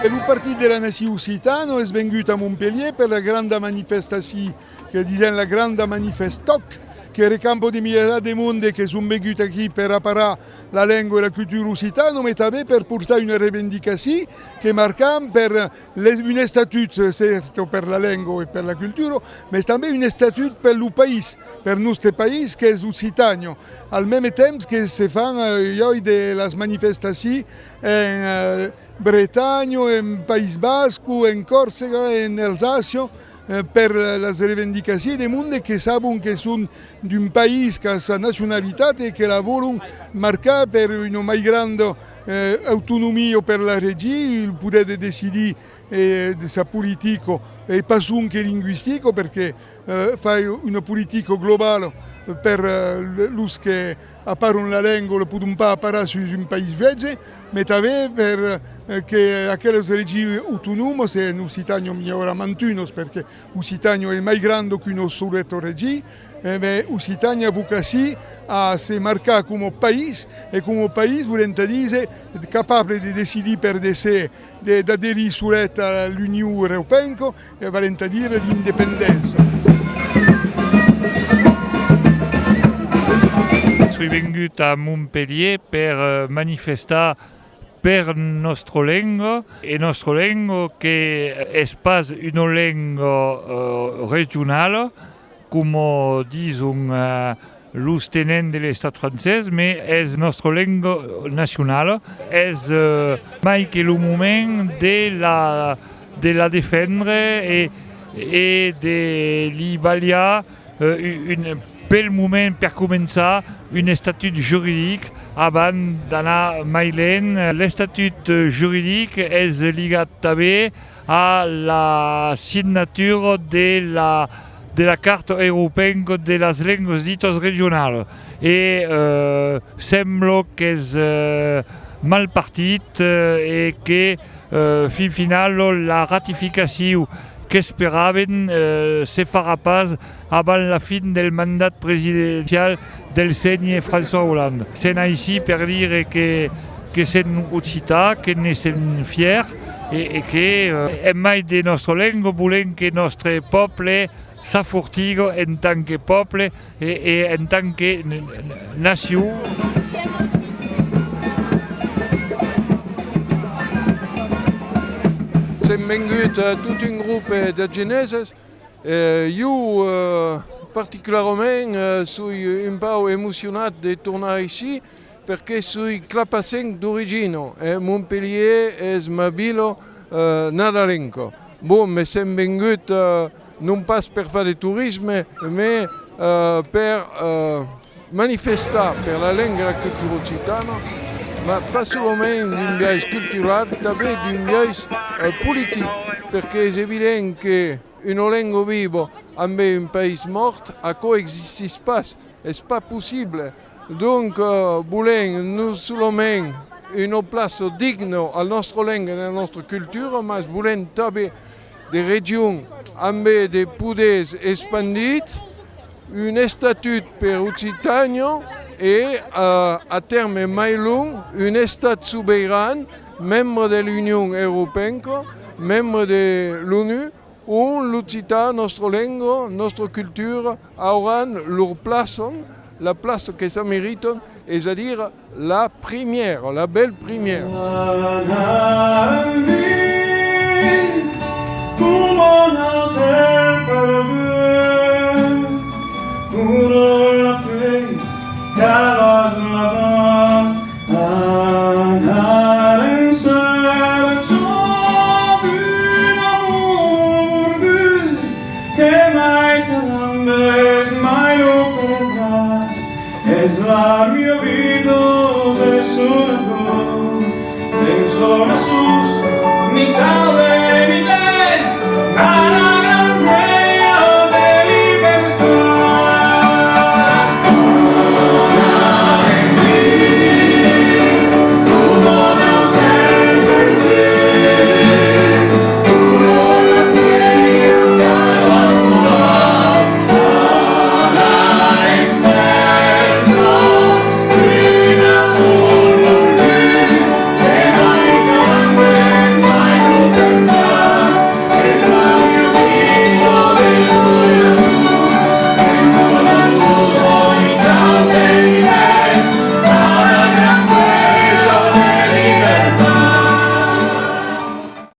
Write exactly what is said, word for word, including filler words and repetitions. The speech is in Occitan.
E lo Partit de la Nacion Occitana es vengut a Montpelhièr per la granda manifestacion que disèm la granda manifestòc, que recampa de milierats de monde que son venguts aquí per aparar la lenga e la cultura occitana, mas tanben per portar una reivindicacion que marcam per les, un estatut, cèrta, per la lenga e per la cultura, mas tanben un estatut per lo país, per nòstre país, qu'es Occitània. Al mème temps que se fan, eh, uèi de las manifestacions en, eh, Bretanha, en País Basco, en Corsega, en Alsàcia, eh, per las reivindicacions de monde que sabon que son d'un país qu'a sa nacionalitat e que la vòlon marcar per una mai granda, eh, autonomia per la region, el poder de decidir, eh, de sa politica, e pas sonque lingüistica, perque, eh, fai una politica globala per, eh, los que aparan la lenga, la pòdon pas aparar sus un país vièlge, mas tanben per, eh, que aquelas regions autonomas, e en Occitània n'i aurà mantunas, perque Occitània es mai granda qu'una soleta region, eh, mas Occitània a vocacion a se marcar coma país, e coma país volent a díser capable de decidir per de se, de, d'aderir solet a l'Union Europenca, e valent a dire l'independéncia. Soi vengut a Montpelhièr per, eh, manifestar per nòstra lenga, e nòstra lenga que es pas una lenga, eh, regionala, coma dison, eh, los tenents de l'Estat francés, mas es nòstra lenga nacionala, es, eh, mai que lo moment de la, de la defendre e, e de li balhar, eh, un, pel moment, per començar, un estatut juridic abans d'anar mai lent. L'estatut juridic es ligat tanben a la signatura de la, de la Carta Europenca de las Lengas Ditas Regionalas. E, eh, sembla qu'es, eh, mal partit, eh, e que, eh, fin finala, la ratificacion qu'esperavan, eh, se farà pas abans la fin del mandat presidencial del sénher François Hollande. Sèm aicí per dire que, que sèm occitans, que ne sèm fièrs, e, e que, eh, en mai de nòstra lenga, volèm que nòstre pòble s'afortiga en tant que pòble e, e en tant que n-, n-, nacion. Sèm venguts, eh, tot un grop, eh, d'ageneses. Eh, ieu, eh, particularament, eh, soi un pauc emocionat de tornar aicí, perque soi clapacenc d'origina, e Montpelhièr es ma vila, eh, nadalenca. Bon, me sèm vengut, eh, non pas per far de torisme, mas, eh, per, eh, manifestar per la lenga e la cultura occitana, mas pas solament d'un biais cultural, tanben d'un biais, eh, politic, perque es evident que una lenga viva ambe un país mòrt, aquò existís pas, es pas possible. Donc, eh, volèm non solament una plaça digna a la nòstra lenga e a la nòstra cultura, mas volèm tanben de regions ambe de poders espandits, un estatut per Occitània e, eh, a tèrme mai long, un estat soberan, membre de l'Union Europenca, membre de l'ONU, ont l'occitan, nòstra lenga, nòstra cultura, auràn lor plaça, la plaça que s'ameritan, es a dire la primièra, la bèl primièra.